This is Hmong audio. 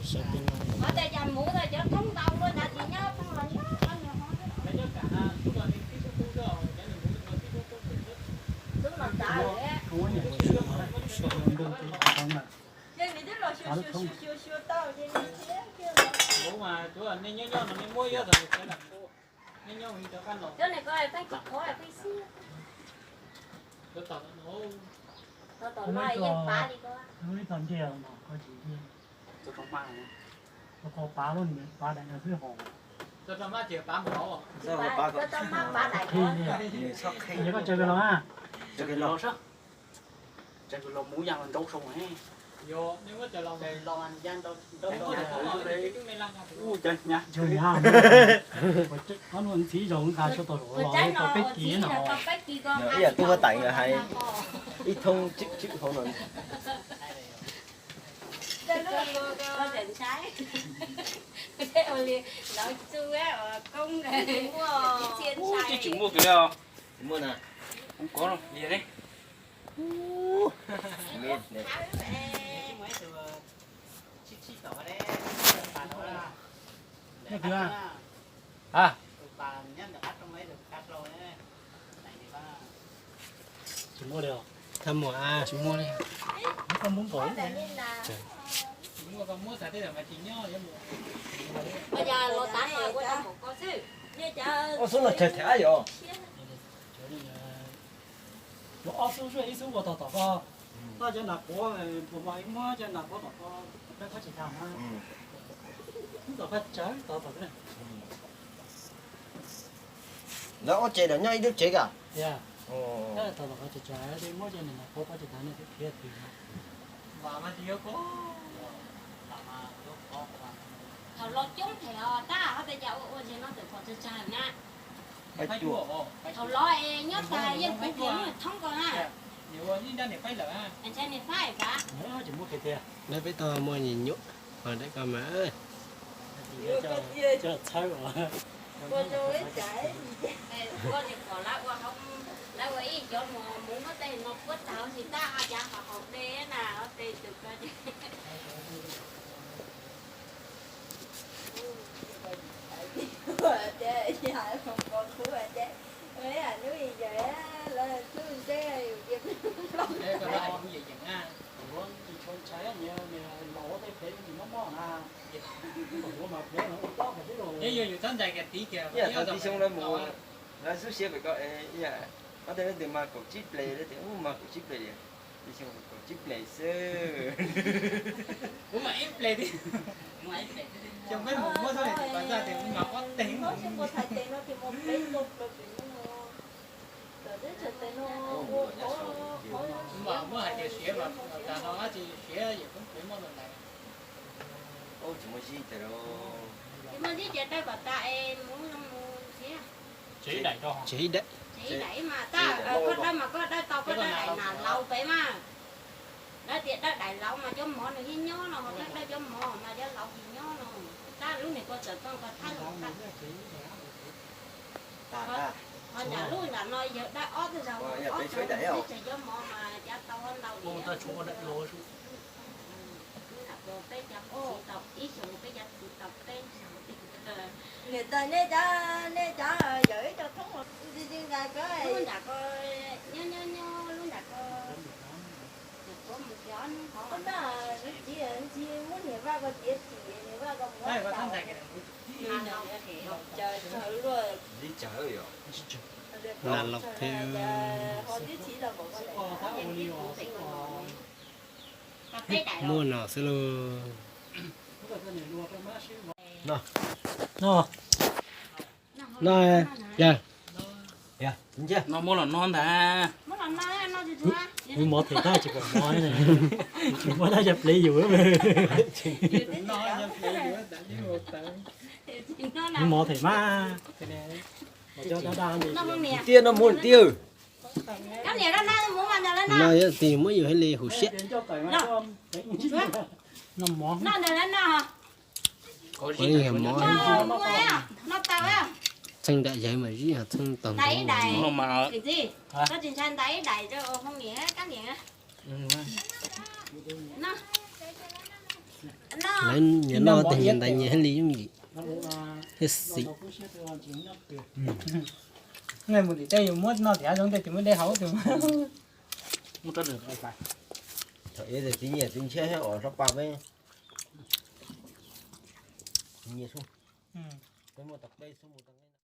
Qhov tias cas mus tau cov thoob ntau luaj cas tsis nyob thoob los nyob. Tub los tsav lawm. Ces nws twb los xyuas xyuas xyuas xyuas tau ces nws thiab kiag los. Cov ne ko pheej tsis khov pheej xib. Tau tom no yeej pav li ko. Tau pav lub pav daim no xwb hos. Tau tau maj pav daim no. Koj tsaws los a. Tsaws los mus ya los nrau saum. Ua cas hnyav, ob nus ntxhiv zaus nqa tshaj tau los tau peb kis no. Ib yam tub huab tais hais ib thoob tswm tswm hauv no. Tsis tshua muaj kiag li os. Muaj na. Kuv kov li ne. Tsis muaj li os. Tsis muaj li. Koj muab nkaus. Ua xub no tsawg thiab yom. Muab ob xub zuaj ib xub ua tog tom ko. Tau cov nas quav, puas muaj ib muab cov nas quav tom ko, peb qab tsis tag na. Tom qab tsawv tau tom. Lawv ob tsev los nyob ib lub tsev ka? Tiag. Tom qab tsis tag, muab cov nas quav pab tsis tag ne, khiav twg. Thaum los coob them os, tab hov tias cas ua ua zes no txawm pom tsawg tsawg na. Thaum los es nyob tas yeej pom kiag thoob ko na. Ntshai niam faib pas. Lawv peb tau muaj nyuam nyuam, ho dab ko mas. Txhawb. Koj tsis pom lawv ua, lawv ua ib cov mus muab tej no puab tag tsis tab, cas ho haus dej na, tej tus ko. Ib yam thaum tib xyoo lawv mus, lawv xub siab pem ko, ib yam, ob tej leej twg mag kaum tsib ples, leej twg ub mag kaum tsib ples li, tib xyoo kaum tsib ples xwb. Xyoo peb mus muab xab tes tis pas zaj tias mus mag ob teg. Mas muab hais tias siav mas tas no dab tsi siav yawm koob plev muab los lais. Tsis muaj zib ces dawj kom tas es mus zoo mus siav. Tsev ib daim, tsev ib daim mas tab koj dawj mas koj dawj tau koj dawj daim nas laus pem mas. Lawv tias dawj daim laus mas cov mov nws yeej nyob no, ho dawj dawj cov mov mas cov laus tsis nyob no. Tab lub niag ko txawm tau ko thab los tag. Ho nram lub nram no yawg dawj ob tug zaug, ob tug tsev cov mov mas cav tau ntau li. Nram ko peb cav txiv tau ib xyoos, peb cav txiv tau peb xyoos. Niam tais nej cov, nej cov yawm ib co thoob os, tsis tsis nqa ko. Lub nram ko, nyob nyob nyob lub nram ko. Mus kiag ob hnub hov. Koj tab, txiv txiv muab niam vaj ko tiav tim niam vaj ko mus. Nas los pheej. Muaj no xwb lauj. No, no, yawg. No muab los no ntag. Wb mov them tag tsis pom mov ne. Tsis muab dab cov plev yus. Wb mov them mas. Tiaj no muab tiaj. No yog tis muab yus hais li huv siab. Qhov li mov. Txheej nram yawg mas zib ho txheej tag ntug. No Lawv nyias noj tes nyias ntais nyias thiaj li yooj yim thiab xis. Nej mus tim tej yus muab noj tim hav zoov tej ces muab de hauv tus. Thaum ub txiv nyiam txiv ntshiab thiab os, sab pas peb txiv nyiam xwb. Peb muaj tau peb xub mus tau.